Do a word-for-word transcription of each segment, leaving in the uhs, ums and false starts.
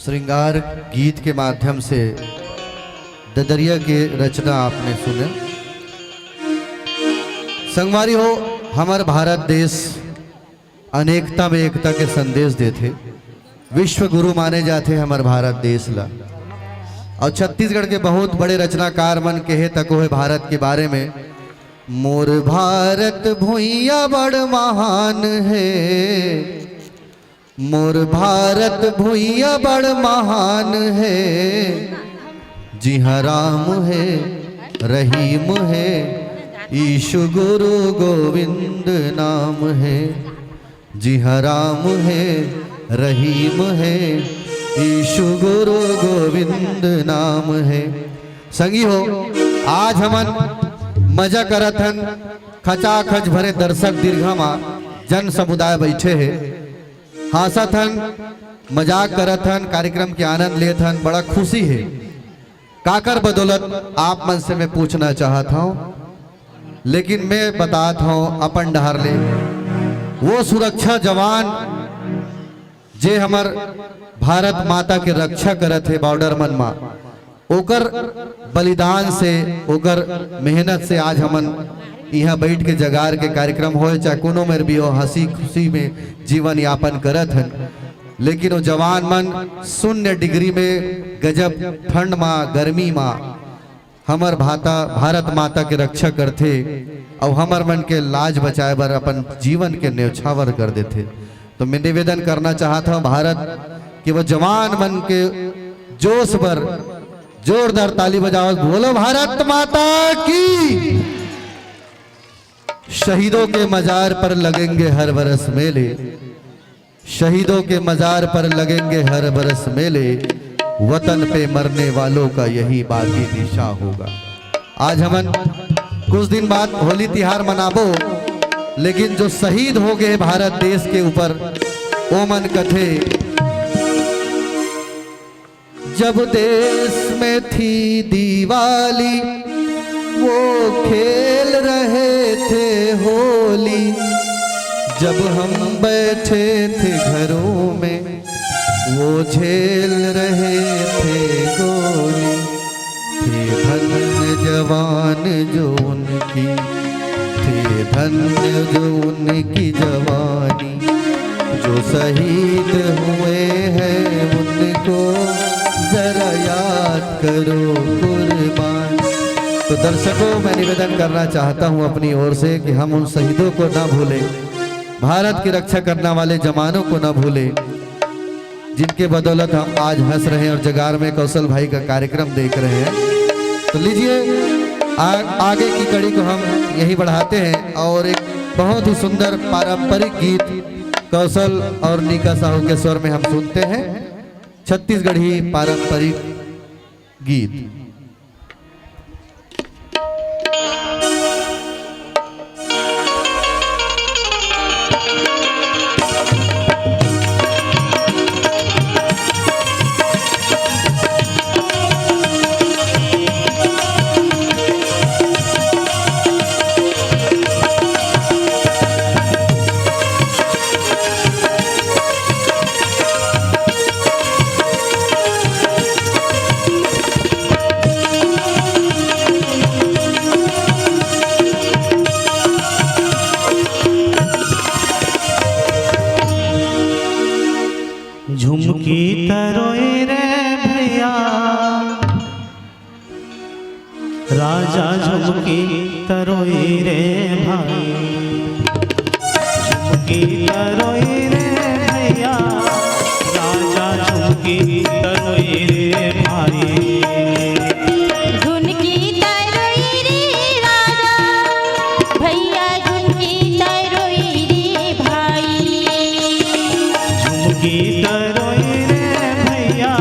श्रृंगार गीत के माध्यम से ददरिया के रचना आपने सुने। संगवारी हो, हमर भारत देश अनेकता में एकता के संदेश देथे, विश्व गुरु माने जाथे हमर भारत देश ला। और छत्तीसगढ़ के बहुत बड़े रचनाकार मन कहे तको हे भारत के बारे में, मोर भारत भुइया बड़ महान हे, मोर भारत भुइया बड़ महान हे, जिहाँ राम हे, रहीम हे, यीशु गुरु गोविंद नाम हे। जिहाँ राम हे, रहीम हे, यीशु गुरु गोविंद नाम हे। संगी हो, आज हमन मजा करत हन, खचाखच भरे दर्शक दीर्घा मा जन समुदाय बैठे हे। हाँसत हन, मजाक करत हन, कार्यक्रम के आनंद लेत हन, बड़ा खुशी हे। काकर बदौलत आप मन से मैं पूछना चाहत हौं, लेकिन मैं बतात हौं अपन डहर ले। वो सुरक्षा जवान जे हमर भारत माता के रक्षा करत हे बॉर्डर मन मा, ओकर बलिदान से, ओकर मेहनत से आज हमन इहाँ बैठ के जगार के कार्यक्रम होए, चाहे कोनो मेर भी हो, हँसी खुशी में जीवन यापन करत हन। लेकिन वो जवान मन शून्य डिग्री में, गजब ठंड मा, गर्मी मा हमर भाता, भारत माता के रक्षा करथे अउ हमर मन के लाज बचाए बर अपन जीवन के न्यौछावर कर देथे। तो मैं निवेदन करना चाहत हौं भारत के वो जवान मन के जोश बर जोरदार ताली बजावत, बोलो भारत माता की। शहीदों के मजार पर लगेंगे हर बरस मेले, शहीदों के मजार पर लगेंगे हर बरस मेले, वतन पे मरने वालों का यही बाकी निशा होगा। आज हमन कुछ दिन बाद होली तिहार मनाबो, लेकिन जो शहीद हो गए भारत देश के ऊपर, ओमन कथे, जब देश में थी दिवाली, वो खेल रहे थे होली। जब हम बैठे थे घरों में, वो झेल रहे थे गोली। थे धन्य जवान जो उनकी, थे धन्य जो उनकी जवानी। जो शहीद हुए हैं उनको जरा याद करो कुर्बान। तो दर्शकों, मैं निवेदन करना चाहता हूं अपनी ओर से कि हम उन शहीदों को ना भूलें, भारत की रक्षा करने वाले जवानों को ना भूलें, जिनके बदौलत हम आज हंस रहे हैं और जगार में कौशल भाई का कार्यक्रम देख रहे हैं। तो लीजिए, आ-, आगे की कड़ी को हम यहीं बढ़ाते हैं और एक बहुत ही सुंदर पारंपरिक गीत कौशल और नीका साहू के स्वर में हम सुनते हैं, छत्तीसगढ़ी पारंपरिक गीत। झुमकी तरोई रे भैया, राजा झुमकी तरोई रे भाई। झुमकी तरोई रे भैया, राजा झुमकी तरोई रे भाई। झुनकी तरोई रे राजा, भैया झुनकी तरोई रे भाई। झुमकी तरोई रे भैया,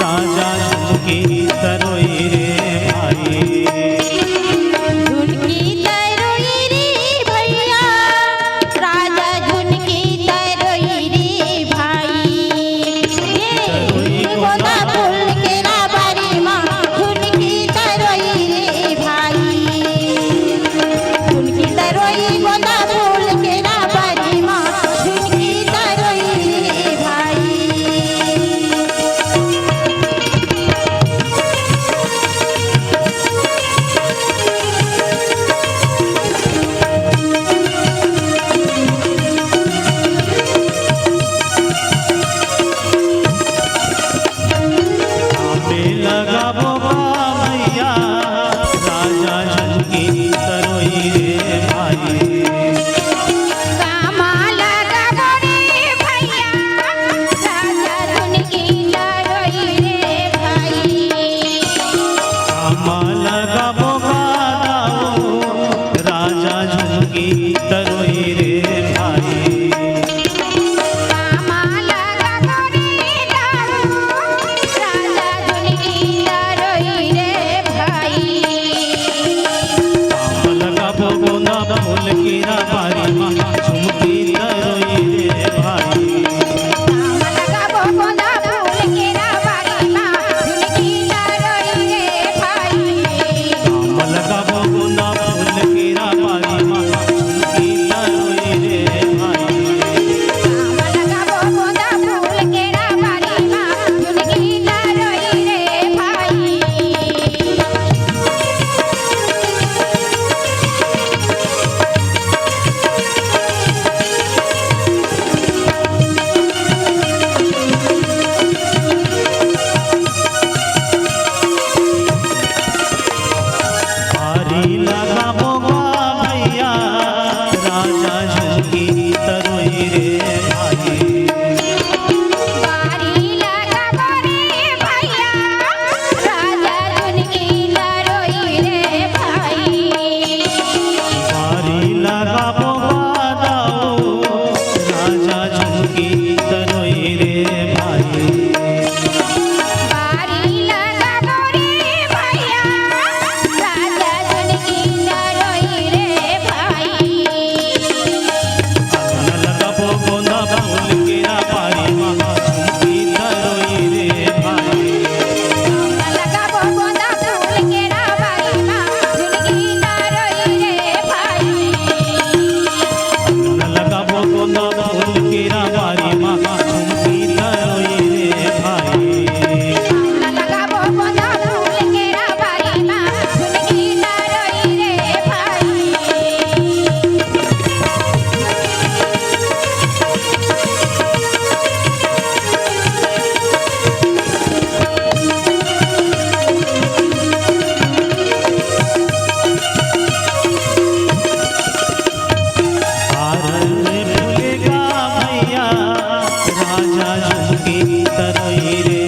राजा झुमकी तरोई रे भाई। झुनकी तरोई रे भैया, राजा झुनकी तरोई रे भाई। ये रे।